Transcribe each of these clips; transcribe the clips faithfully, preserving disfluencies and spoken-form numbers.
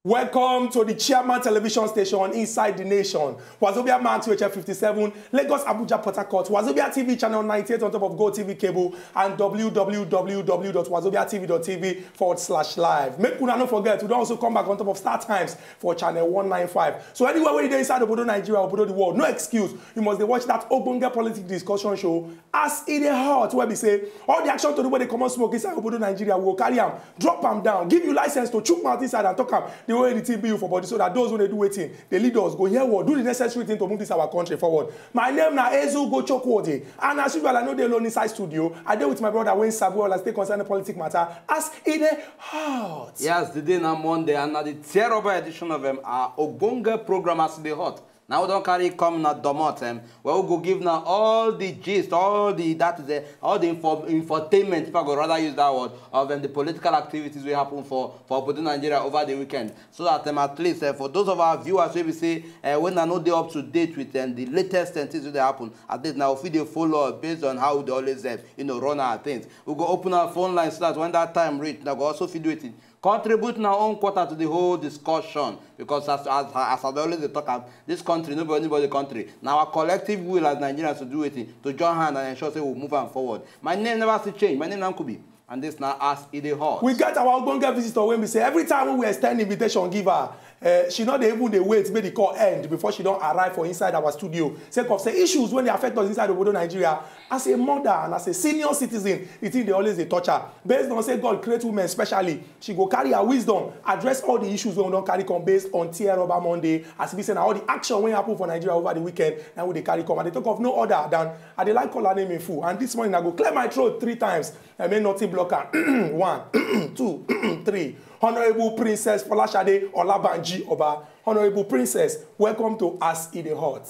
Welcome to the Chairman Television Station inside the nation. Wazobia Max, U H F fifty-seven, Lagos, Abuja, Port Harcourt. Wazobia T V channel ninety-eight on top of Go T V cable and w w w dot wazobia t v dot t v forward slash live. Make una no forget, we don also come back on top of Star Times for channel one nine five. So anywhere where you dey inside obodo Nigeria, obodo the world, no excuse. You must dey watch that ogbonge politic discussion show as e dey hot, wey be say all the action tori wey dey comot smoke inside obodo Nigeria, we go carry am, drop am down, give you license to chook mouth inside and talk am the way the thing be you for body, so that those wey dey do wetin dey lead us go hear word, do the necessary thing to move this our country forward. My name na Ezu Gochokwode, and as usual, I no dey alone inside studio. I dey with my brother Wayne Sabuel as take concern the politic matter as e dey hot. Yes, the day na Monday, and na the tear rubber edition of um, our Ogonga program as e dey hot. Now we don carry come na domot, um, where we go give na all the gist, all the, that is uh, all the info, infotainment, if I go rather use that word, of um, the political activities wey happen for for Obodo Nigeria over the weekend, so that um, at least uh, for those of our viewers wey be say uh, when I no dey up to date with um, the latest um, things wey dey happen, at least now we fit dey follow up based on how we dey always um, you know, run our things. We go open our phone line so that when that time reach, na go also fit do wetin, contribute na own quarter to the whole discussion, because as as as I dey always dey talk am, this country no be anybody country. Na our collective will as Nigerians to do wetin, to join hand and ensure say we move am forward. My name never still change. My name na Nkubi, and this na as e dey hot. We get our ogbonge visitor wey be say every time we extend invitation give her, uh, she no dey even dey wait make the call end before she don arrive for inside our studio, sake of say issues wey dey affect us inside obodo Nigeria, as a mother and as a senior citizen, the thing dey always dey touch her. Based on say God create women specially, she go carry her wisdom address all the issues wey we don carry come based on Tear Rubber Monday, as e be say na all the action wey happen for Nigeria over the weekend na we dey carry come. I dey talk of no other than, I dey like call her name in full, and this morning I go clear my throat three times. I mean, nothing block am. One, two, three. Honorable Princess Folashade Olabanji Oba. Honorable Princess, welcome to As E Dey Hot.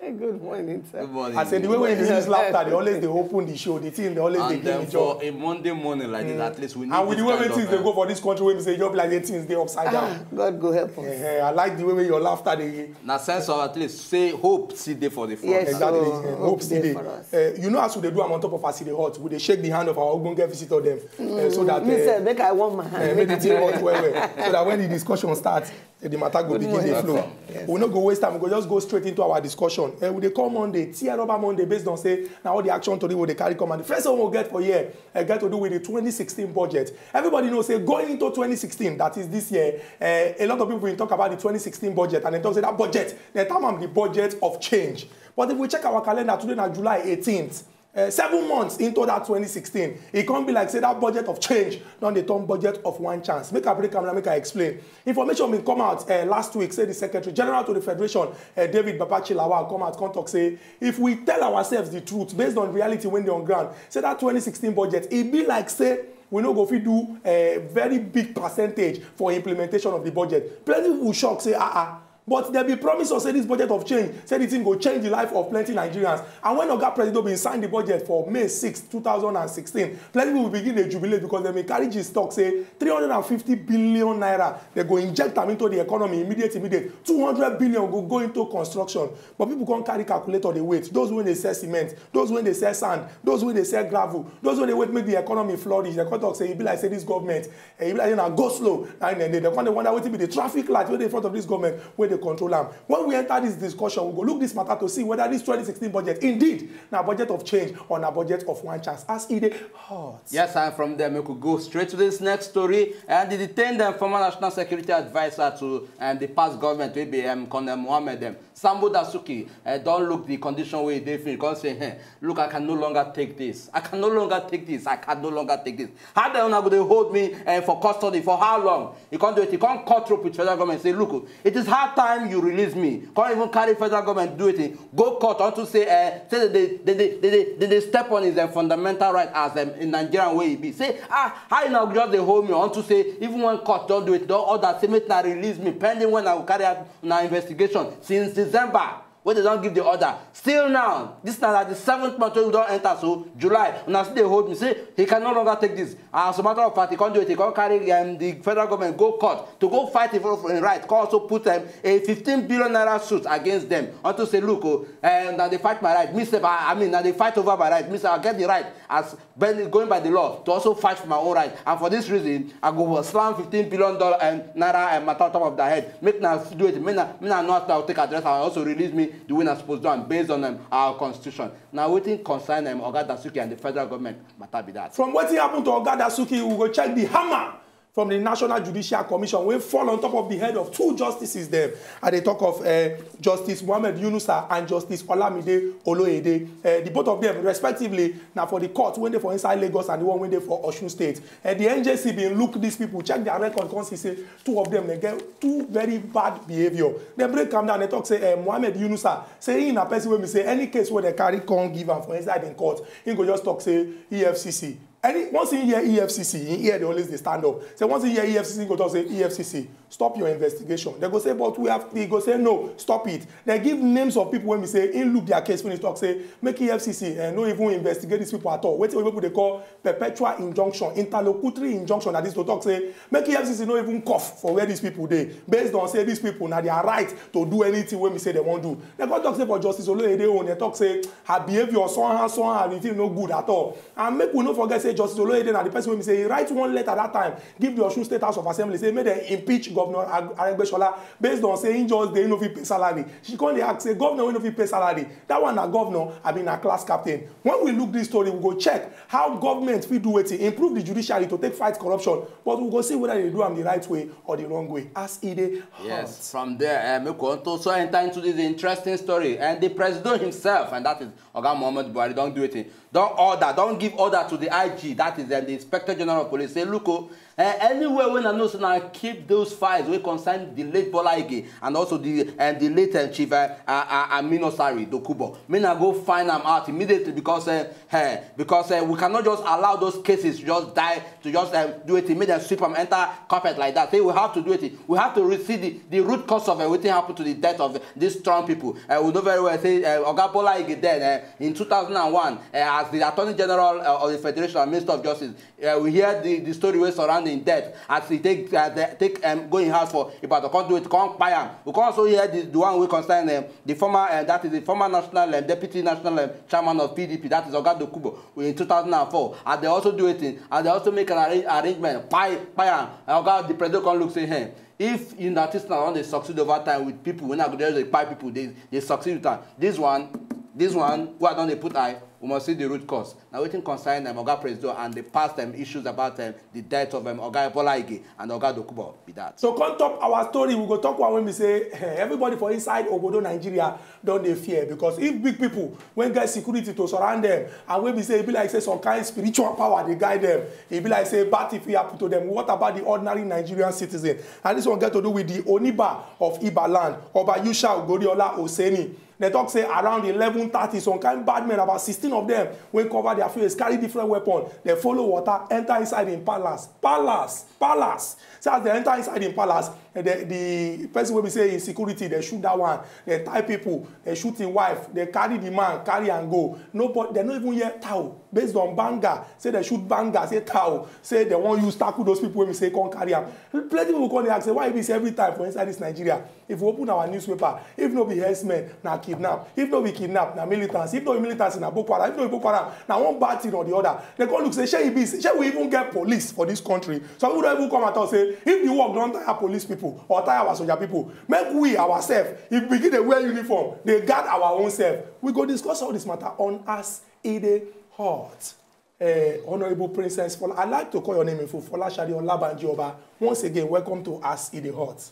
Good morning, sir. Good morning. I say the way wey you dey use laughter, dey always dey open the show. The thing dey always dey give me joy. And then for a Monday morning like this, at least we need this kind of, uh, and with the way wey things dey go for this country, wey be say e just be like say things dey upside down. Ah, God go help us. Eh, eh, I like the way wey your laughter dey. Na sense of at least say hope still dey for the front. Yes, exactly. So eh, hope hope still dey dey for us. Eh, you know, as we dey do am on top of As E Dey Hot, we dey shake the hand of our ogbonge visitor dem, eh, so that Me eh, sef, make I warm my hand, eh, make make the I thing hot well well, so that when the discussion start, eh, the matter go Good begin dey morning. Flow. Welcome. Yes. We no go waste time. We go just go straight into our discussion. Eh, we dey call Monday Tear Rubber Monday based on say na all the action tori we dey carry come. And the first one we get for here, eh, get to do with the twenty sixteen budget. Everybody know say going into twenty sixteen, that is this year, eh, a lot of people been talk about the twenty sixteen budget, and dem talk say that budget, dem term am the budget of change. But if we check our calendar, today na July eighteenth. Uh, seven months into that twenty sixteen, e come be like say that budget of change don dey turn budget of one chance. Make I break am now, make I explain. Information bin come out uh, last week, say the Secretary General to the Federation, uh, David Babachi Lawal, come out come talk say if we tell ourselves the truth based on reality wey dey on ground, say that twenty sixteen budget, e be like say we no go fit do a very big percentage for implementation of the budget. Plenty people shock say, ah ah, but dem bin promise us say this budget of change, say the thing go change the life of plenty Nigerians. And when Oga Presido bin sign the budget for May sixth, two thousand and sixteen, plenty people begin dey jubilate because dem bin carry gist talk say three hundred and fifty billion naira, dem go inject am into the economy immediate immediate. Two hundred billion go go into construction. But people come carry calculator dey wait. Those wey dey sell cement, those wey dey sell sand, those wey dey sell gravel, those wey dey wait make the economy flourish, dem come talk say e be like say this government, eh, e be like say na go slow na im dem dey. Dem come dey wonder wetin be the traffic light wey dey in front of this government wey dey control am. When we enter this discussion, we go look this matter to see whether this twenty sixteen budget indeed na budget of change or na budget of one chance as e dey hot. Yes, and from there, make we go straight to this next story. And the detained um, former national security advisor to um, the past government, wey be um, Colonel Mohammed um, Sambo Dasuki, uh, don look the condition wey e dey feel, come say, hey, look, I can no longer take this. I can no longer take this. I can no longer take this. How the una go dey hold me uh, for custody for how long? E come do it. E come cut rope with federal government. Say, look, it is high time you release me. Come even carry federal government do it. Go court unto say, uh, say that they, they, they, they, they, they step on his uh, fundamental right as um, a Nigerian wey e be. Say, ah, how you now just dey hold me unto say even when court don do it, don order say make na release me pending when I go carry out na investigation since December. Wey dem don give the order. Still now, this na like the seventh month wey we don enter, so July, una still dey hold me say he can no longer take this. And as a matter of fact, he come do it, he come carry, um, the federal government go court to go fight for im right, come also put, um, a fifteen billion naira suit against them, unto say, "Look, oh, um, na dey fight my right, me sef, I, I mean, na dey fight over my right, me sef, I get the right as, going by the law, to also fight for my own right, and for this reason, I go slam fifteen billion dollar, um, naira, um, matter on top of their head. Make una do it, make una, make una know how to take address am, and also release me the way una suppose do am based on, um, our constitution." Na wetin concern, um, Oga Dasuki and the federal government matter be that. From wetin happen to Oga Dasuki, we go check the hammer from the National Judicial Commission wey fall on top of the head of two justices dem. I dey talk of, uh, Justice Mohammed Yunusa and Justice Olamide Oloyede. Uh, the both of them, respectively, na for the court wey dey for inside Lagos and the one wey dey for Osun State. Uh, the N J C bin look these people, check their record, come see say two of them, they get two very bad behaviour. Dem break am down, they talk say, uh, Mohammed Yunusa, say he na person wey be say any case wey dem carry come give am for inside im court, he go just talk say E F C C. Any, once he hear E F C C, he hear dey always dey stand up. Say once he hear E F C C, he go talk say, "E F C C, stop your investigation." They go say, "But we have," he go say, "No, stop it." They give names of people wey be say he look their case finish, talk say make E F C C, eh, no even investigate these people at all. Wetin people dey call perpetual injunction, interlocutory injunction, that is to talk say make E F C C no even cough for where these people dey, based on say these people na their right to do anything wey be say they wan do. They come talk say for Justice Oloyede own, they talk say her behaviour somehow, somehow, the thing no good at all. And make we no forget say Justice Oloyede na the person wey be say he write one letter that time give the Osun State House of Assembly say make dem impeach Governor Ag-, Aregbesola, based on say he just dey, he no fit pay salary. She come dey ask say, "Governor wey no fit pay salary, that one na governor abi na class captain?" When we look this story, we go check how government fit do wetin, improve the judiciary to take fight corruption, but we go see whether they do am the right way or the wrong way as e dey hot. Yes, from there, uh, make we also enter into this interesting story. And the president himself, and that is Oga Muhammad Buhari, don do wetin, don order, don give order to the I G, that is, um, the Inspector General of Police, say, "Look, oh, eh, anywhere wey I know say na keep those files wey concern the late Bola Ige and also the, and the late, uh, Chief, uh, uh, uh, Aminu Sari Dokubo, make una go find am out immediately, because, uh, eh, because, uh, we cannot just allow those cases to just die, to just, um, do wetin, make dem sweep am enter carpet like that." Say we have to do wetin, we have to re-, see the, the root cause of, uh, wetin happen to the death of these strong people. Uh, we know very well say, uh, Oga Bola Ige then, uh, in two thousand and one, uh, as the Attorney General, uh, of the Federation and Minister of Justice, uh, we hear the, the story wey surround im death as he take, uh, the, take, um, go im house for Ibadan, come do it, come kpai am. We come also hear the, the one wey concern, um, the former, uh, that is the former national, um, deputy national, um, chairman of P D P, that is Oga Dokubo, in two thousand and four. And they also do it, and they also make an arrange-, arrangement, kpai, kpai am. And Oga, the president come look say, "Hey, if you notice now, don dey succeed over time with people, when I go there, dey kpai people, they, they succeed with am. This one, this one, wey I don dey put eye, we must see the root cause." Na wetin concern, um, Oga Presido and the past, um, issues about, um, the death of, um, Oga Bola Ige and Oga Dokubo be that. So come top our story, we go talk one wey be say, eh, everybody for inside obodo Nigeria don dey fear, because if big people wey get security to surround them, and wey be say e be like say some kind spiritual power dey guide them, e be like say bad thing fit happen to them. What about the ordinary Nigerian citizen? And this one get to do with the Oniba of Iba land, Oba Yusha Goriola Oseni. They talk say around eleven thirty, some kind bad men, about sixteen of them, wey cover their face, carry different weapon. They follow water, enter inside im palace. Palace, palace. So as they enter inside im palace, eh, the, the person wey be say im security, they shoot that one. They tie people, they shoot im wife, they carry the man, carry and go. Nobody, they no even hear tao. Based on banga, say they shoot banga, say tao, say they wan use tackle those people wey be say come carry am. Plenty people come dey ask say, why e be say every time for inside this Nigeria, if we open our newspaper, if no be herdsmen, na kidnap. If no be kidnap, na militants. If no be militants, na Boko Haram. If no be Boko Haram, na one bad thing or the other. They come look say, shey e be, shey we even get police for this country? Some people don even come and talk say, if the work don tire police people or tire our soldier people, make we ourselves, if we begin dey wear uniform, dey guard our own self. We go discuss all this matter on As E Dey Hot. Eh, Honourable Princess Fola, I like to call your name in full, Folashade Olabanji Oba. Once again, welcome to As E Dey Hot.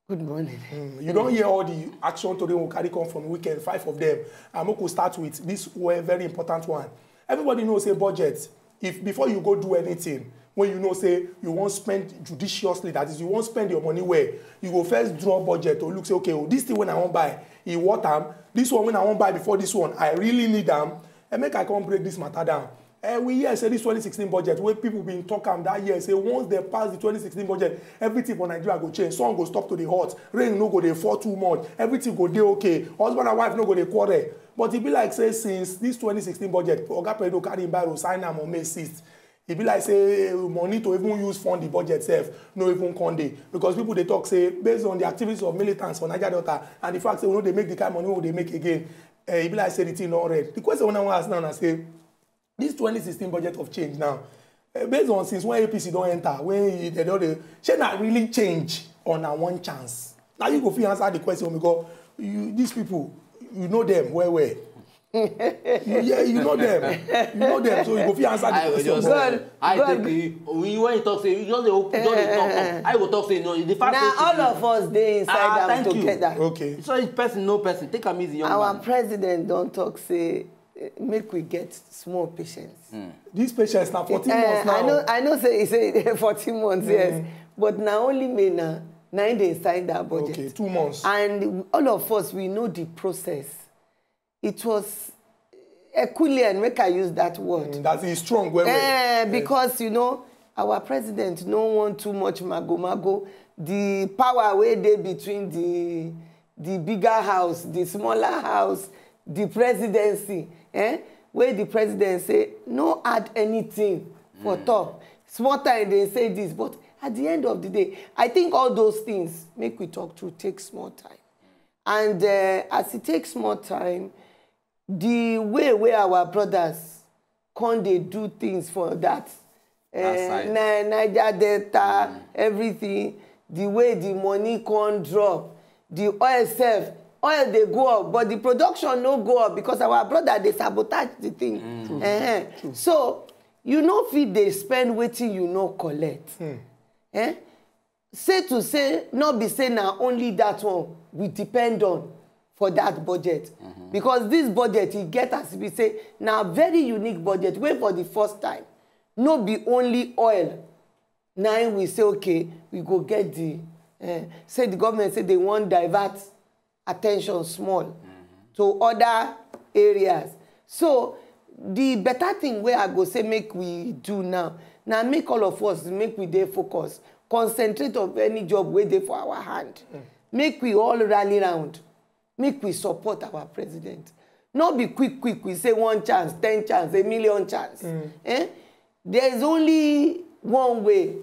Good morning. Mm, you don hear all the action tori wey we carry come from weekend, five of them. And make we start with this one very important one. Everybody know say budget, if before you go do anything, when you know say you wan spend judiciously, that is, you wan spend your money well, you go first draw budget to look say, okay, oh, this thing wey I wan buy, e worth am? This one wey I wan buy before this one, I really need am? And make I come break this matter down. Eh, we hear say this twenty sixteen budget, wey people been talk am that year, say once they pass the twenty sixteen budget, everything for Nigeria go change. Sun go stop to dey hot, rain no go dey fall too much, everything go dey okay, husband and wife no go dey quarrel. But e be like say since this twenty sixteen budget, Oga President carry im biro sign am on May sixth, e be like say money to even use fund the budget sef no even come dey, because people dey talk say, based on the activities of militants for Niger Delta and the fact say we no dey make the kind money wey we dey make again, eh, e be like say the thing don red. The question wey I wan ask now na say, this twenty sixteen budget of change now, eh, based on since when A P C don enter, when e, they don dey, shey na really change or na one chance? Now you go fit answer the question, because you, these people, you know them well well. You, yeah, you know them. You know them, so you go fit answer the I will question. Just, God, I God. Take the, when you, when you talk, say you just dey open, just dey talk. Eh. I go talk say no. The fact Now say all of us dey inside Ah, am thank you. Together. Okay. So if person know person, take am easy, young Our man. President don talk say, eh, make we get small patience. This patience na fourteen Eh, months now. I know, I know say he say fourteen months, yes. But na only May na, na im dey sign that budget. Okay, two months. And all of us, we know the process. It was Herculean, make I use that word. Mm, that is strong well well. Eh, because, you know, our president no want too much mago mago. The power wey dey between the the bigger house, the smaller house, the presidency, eh, wey the president say no add anything for top. Small time they say this, but at the end of the day, I think all those things, make we talk true, take small time. And, eh, as e take small time, the way wey our brothers come dey do things for that, eh, side. Ni-, Niger Delta, everything, the way the money come drop, the oil sef, oil dey go up, but the production no go up because our brother dey sabotage the thing. Ehen. So, you no fit dey spend wetin you no collect. Eh? Say to say, no be say na only that one we depend on for that budget. Because this budget, e get as e be say, na very unique budget, wey for the first time, no be only oil. Na im we say, okay, we go get the, eh, say the government say they wan divert attention small to other areas. So the better thing wey I go say make we do now, na make all of us, make we dey focus, concentrate of any job wey dey for our hand. Make we all rally round, make we support our president. No be quick quick we say one chance, ten chance, a million chance. Eh? There is only one way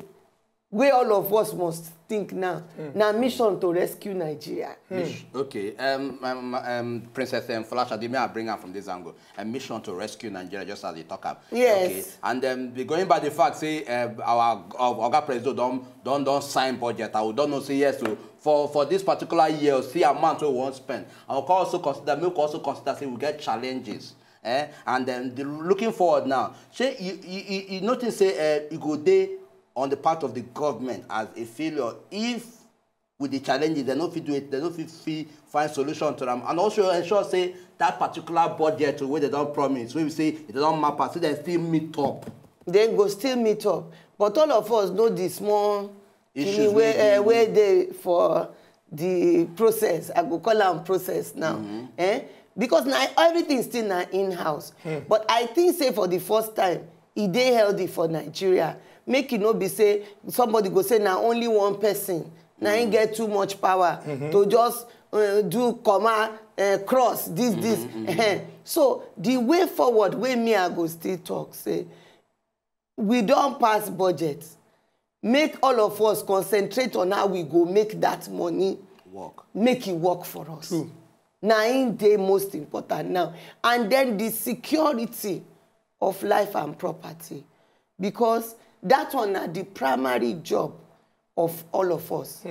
wey all of us must think now, na mission to rescue Nigeria. Mish-, okay, um, um, um, Princess, um, Folasha, may I bring am from this angle? A mission to rescue Nigeria, just as you talk am. Yes. Okay, and, um, be going by the fact say, uh, our, uh, Oga President don, don, don sign budget. I don't know say yes to for, for this particular year, see amount we wan spend. I will also consider, make we also consider say we get challenges. Eh? And then the, looking forward now, shey you, you, you, you notice say, uh, e go dey on the part of the government as a failure if with the challenges, they no fit do it, they no fit, fit find solution to them, and also ensure say that particular budget wey they don promise, wey we say they don map am, say they still meet up. They go still meet up, but all of us know the small Issues thing wey, wey eh, dey. Wey dey for the process. I go call am process now. Eh? Because na everything still na in-house. But I think say for the first time, e dey healthy for Nigeria. Make e no be say somebody go say na only one person, na im get too much power to just, uh, do comma, uh, cross, this, this. Eh. So the way forward, wey me I go still talk say, we don pass budget. Make all of us concentrate on how we go make that money work. Make it work for us. True. Na im dey most important now. And then the security of life and property, because that one na the primary job of all of us.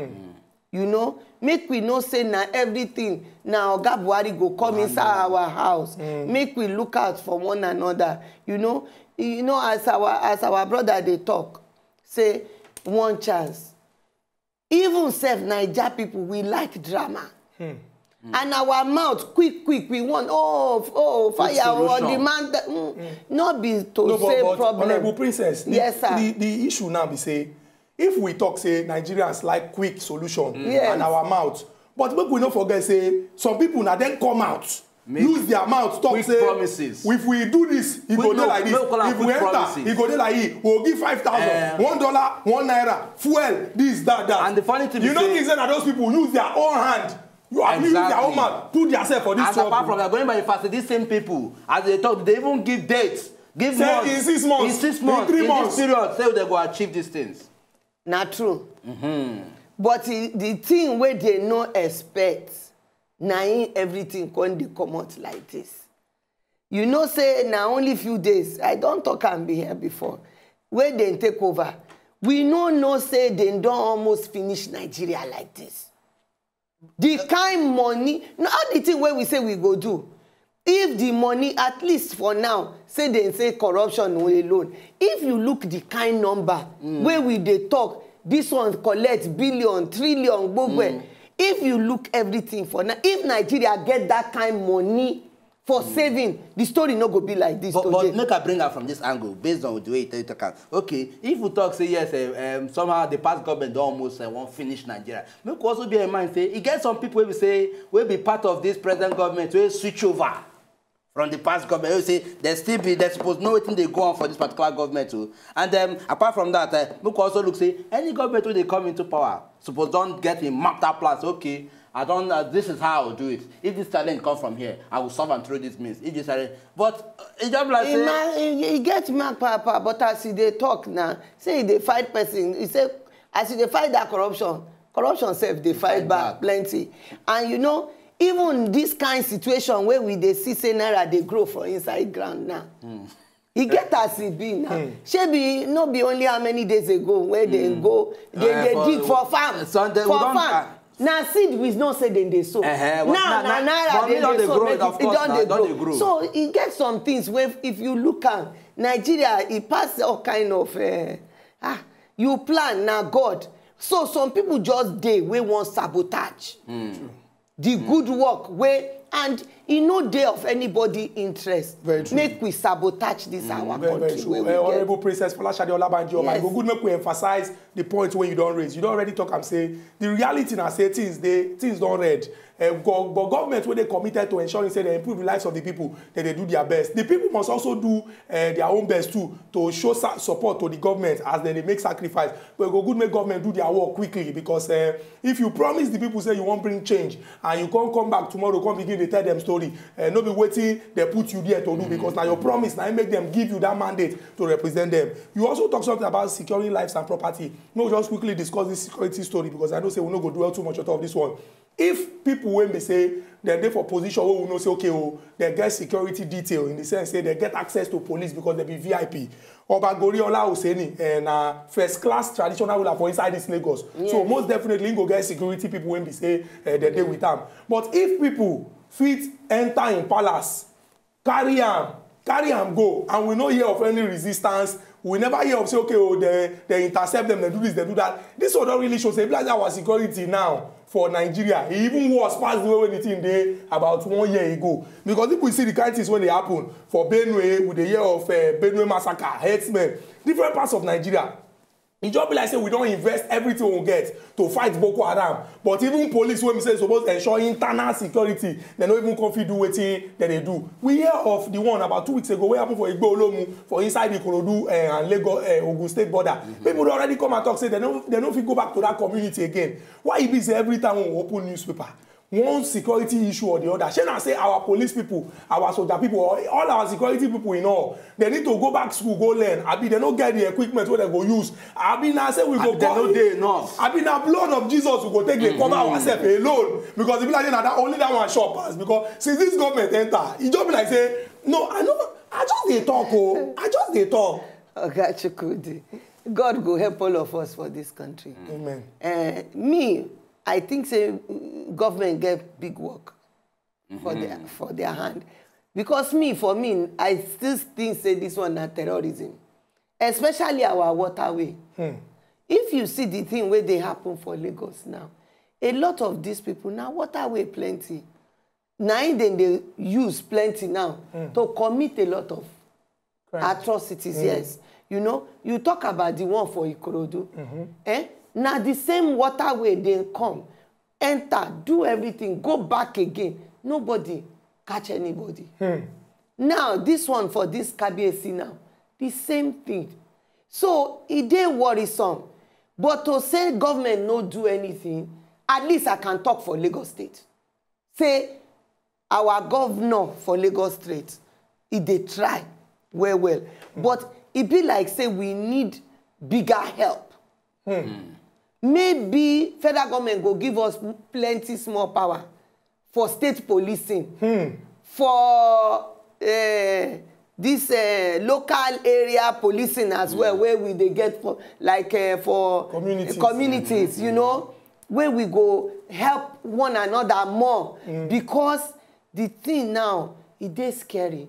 You know, make we know say na everything na Oga Buhari go come inside our house. Make we look out for one another. You know, you know, as our, as our brother dey talk, say one chance. Even sef Naija people, we like drama. And our mouth quick quick, we want, oh, f-, oh, fire or solution. Demand. Not be to No, but, say but problem. Honorable Princess, the, Yes, sir. The, the issue now be say, if we talk say Nigerians like quick solution Yes. and our mouth, but make we no forget say some people na dem come out Use their mouth talk say, if we do this, e go dey like this. If we enter, e go dey like this. We go give five thousand, one dollar, one naira, fuel, this, that, that. And the funny thing, you know, think say na those people use their own hand, you have used their own mouth, put themselves for this trouble. And apart from that, going by the fact that these same people, as they talk, they even give dates, give months. In six months, in three months, in this period, say they go achieve these things. Na true. But the thing wey they no expect, na im everything come dey comot like this. You know say na only few days, I don talk am be here before, wey dem take over. We no know say dem don almost finish Nigeria like this. The kind money, na all the thing wey we say we go do. If the money, at least for now, say dem say corruption alone. If you look the kind number wey we dey talk, this one collect billion, trillion, gbogbo. If you look everything for now, if Nigeria get that kind money for saving, the story no go be like this today. But make I bring am from this angle, based on the way you take talk am. Okay, if we talk say yes, eh, um, somehow the past government don almost, eh, wan finish Nigeria. Make we also bear in mind say e get some people wey be say, wey be part of this present government wey switch over from the past government, wey say they still be, they suppose know wetin dey go on for this particular government o. And, um, apart from that, eh, make we also look say any government wey dey come into power suppose don get a master plan. Say, okay, I don, uh, this is how I will do it. If this challenge come from here, I will solve am through this means. If this challenge, but, uh, e just be like say e get mark papa, but as e dey talk now, say e dey fight person. E say as e dey fight that corruption, corruption sef dey fight back plenty. And you know, even this kind situation wey we dey see say naira dey grow for inside ground now, e get as e be now. Shebi no be only how many days ago wey dem go, dem dey dig for farm, for farm. Na seed we know say dem dey sow. Now na naira dem dey sow, make e don dey grow. So e get some things wey, if you look am, Nigeria, e pass all kind of, eh, ah, you plan, na God. So some people just dey wey wan sabotage the good work wey, and e no dey of anybody interest. Very true. Make we sabotage this our country wey we get. Honourable Princess Folashade Olabanjo, e go good make we emphasize the point wey you don raise. You don already talk am say the reality na say things dey, things don red. Eh, go-, but government wey dey committed to ensuring say they improve the lives of the people, dem dey do their best. The people must also do, eh, their own best too to show sa-, support to the government as dem dey make sacrifice. But e go good make government do their work quickly because, eh, if you promise the people say you wan bring change and you come, come back tomorrow, come begin dey tell them story, eh, no be wetin dem put you there to do, because na your promise na im make dem give you that mandate to represent them. You also talk something about securing lives and property. Make we just quickly discuss this security story because I know say we no go dwell too much on top of this one. If people wey be say dem dey for position wey we know say, okay o, dem get security detail in the sense say dem get access to police because dem be V I P. Oba Goriola Oseni, eh, na first class traditional ruler for inside this Lagos. So most definitely, he go get security people wey be say, eh, dem dey with am. But if people fit enter in palace, carry am, carry am go, and we no hear of any resistance. We never hear of say, okay, oh, they, they intercept them, they do this, they do that. This one don really show say, e be like our security now for Nigeria, e even worse pass the way wey the thing dey about one year ago. Because if we see the kind things wey dey happen for Benue, we dey hear of, eh, Benue massacre, herdsmen, different parts of Nigeria. E just be like say we don invest everything we get to fight Boko Haram. But even police wey be say suppose ensure internal security, dem no even come fit do wetin dem dey do. We hear of the one about two weeks ago wey happen for Igbo Olomu for inside Ikorodu, eh, and Lagos, eh, Ogun State border. People don already come and talk say dem no, dem no fit go back to that community again. Why e be say every time we open newspaper, one security issue or the other? Shey na say our police people, our soldier people, or all our security people in all, they need to go back school, go learn? Abi they no get the equipment wey they go use? Abi na say we go, abi they no dey enough? Abi na blood of Jesus we go take dey cover ourselves alone? Because e be like say na that, only that one sure pass. Because since this government enter, e just be like say, no, I no, I just dey talk o, I just dey talk. Oga Chukwudi, God go help all of us for this country. Amen. Eh, me, I think say, mm, government get big work for their, for their hand. Because me, for me, I still think say this one na terrorism, especially our waterway. If you see the thing wey dey happen for Lagos now, a lot of these people, na waterway plenty. Na im dem dey use plenty now to commit a lot of atrocities, yes. You know, you talk about the one for Ikorodu. Eh? Na the same waterway dem come, enter, do everything, go back again. Nobody catch anybody. Now, this one for this Kabiyesi now, the same thing. So e dey worrisome, but to say government no do anything, at least I can talk for Lagos State. Say our governor for Lagos State, e dey try well well, but e be like say we need bigger help. Maybe federal government go give us plenty small power for state policing, for uh, this uh, local area policing as well, where we dey get for like uh, for Communities. communities, you know, where we go help one another more, because the thing now, e dey scary.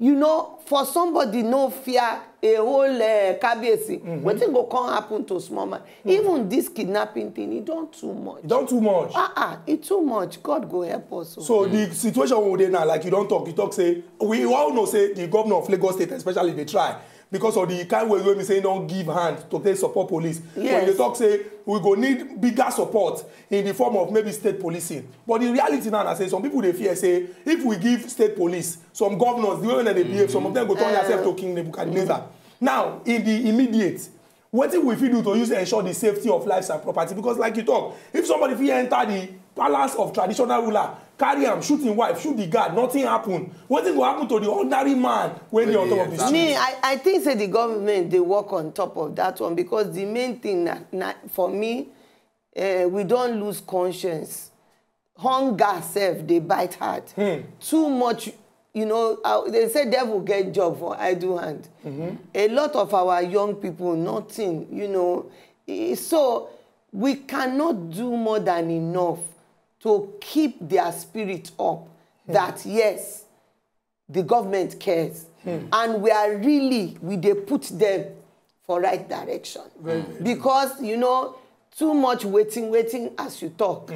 You know, for somebody no fear a whole uh, Kabiyesi, wetin go come happen to small man? Even this kidnapping thing, e don too much. E don too much. Ah ah, e too much. God go help us o. So the situation wey we dey now, like you don talk, you talk say we all know say the governor of Lagos State especially dey try because of the kind way wey be say e don give hand to take support police. But Yes. you dey talk say we go need bigger support in the form of maybe state policing. But the reality now na say some people dey fear say if we give state police, some governors, the way wey dem dey behave, some of them go turn themselves to King Nebuchadnezzar. Now, in the immediate, wetin we fit do to use ensure the safety of lives and property? Because like you talk, if somebody fit enter the palace of traditional ruler, carry am, shoot him wife, shoot the guard, nothing happen, wetin go happen to the ordinary man wey dey on top of the Exactly. street? Me, I, I think say the government dey work on top of that one, because the main thing na, na for me, uh, we don lose conscience. Hunger sef dey bite hard. Too much, you know, uh, they say devil get job for idle hand. A lot of our young people, nothing, you know. Eh, so we cannot do more than enough to keep their spirit up that yes, the government cares, and we are really, we dey put them for right direction, because you know, too much waiting, waiting, as you talk,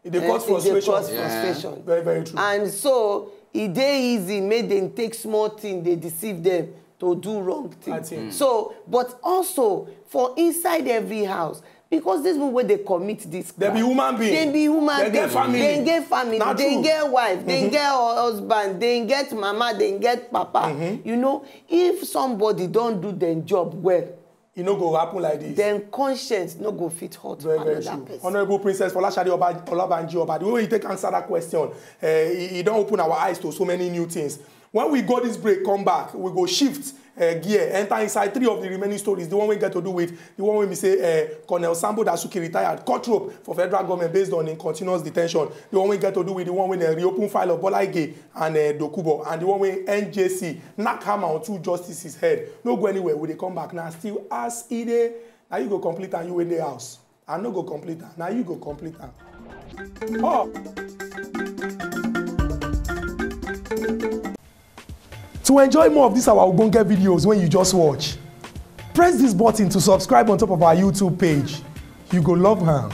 E dey eh, cause e dey frustration. Cause Yeah. Frustration. Very, very true. And so e dey easy make dem take small thing dey deceive them to do wrong thing. I think. So, but also for inside every house, because these people wey dey commit this Dem be crime, human being. Dem be human Dem being. Get family. Dem get family. Na Dem true. Get wife. Dem get hu- husband. Dem get mama. Dem get papa. You know, if somebody don do dem job well, E no go happen like this. then conscience no go fit hurt Very, very another true. Person. Honourable Princess Folasadé Oba- Olabanji Oba, the way you take answer that question, uh, e, e don open our eyes to so many new things. When we go this break, come back, we go shift uh, gear, enter inside three of the remaining stories. The one we get to do with the one wey be say uh, Colonel Sambo Dasuki retired, cut rope for federal government based on in continuous detention. The one we get to do with the one wey dem reopen file of Bola Ige and uh, Dokubo, and the one wey N J C knock hammer on two justices head. No go anywhere. We dey come back now. Still as e dey, na you go complete and you wey dey house. I no go complete am. Na you go complete am. Oh. To enjoy more of these our ogbonge videos when you just watch, press this button to subscribe on top of our YouTube page. You go love am.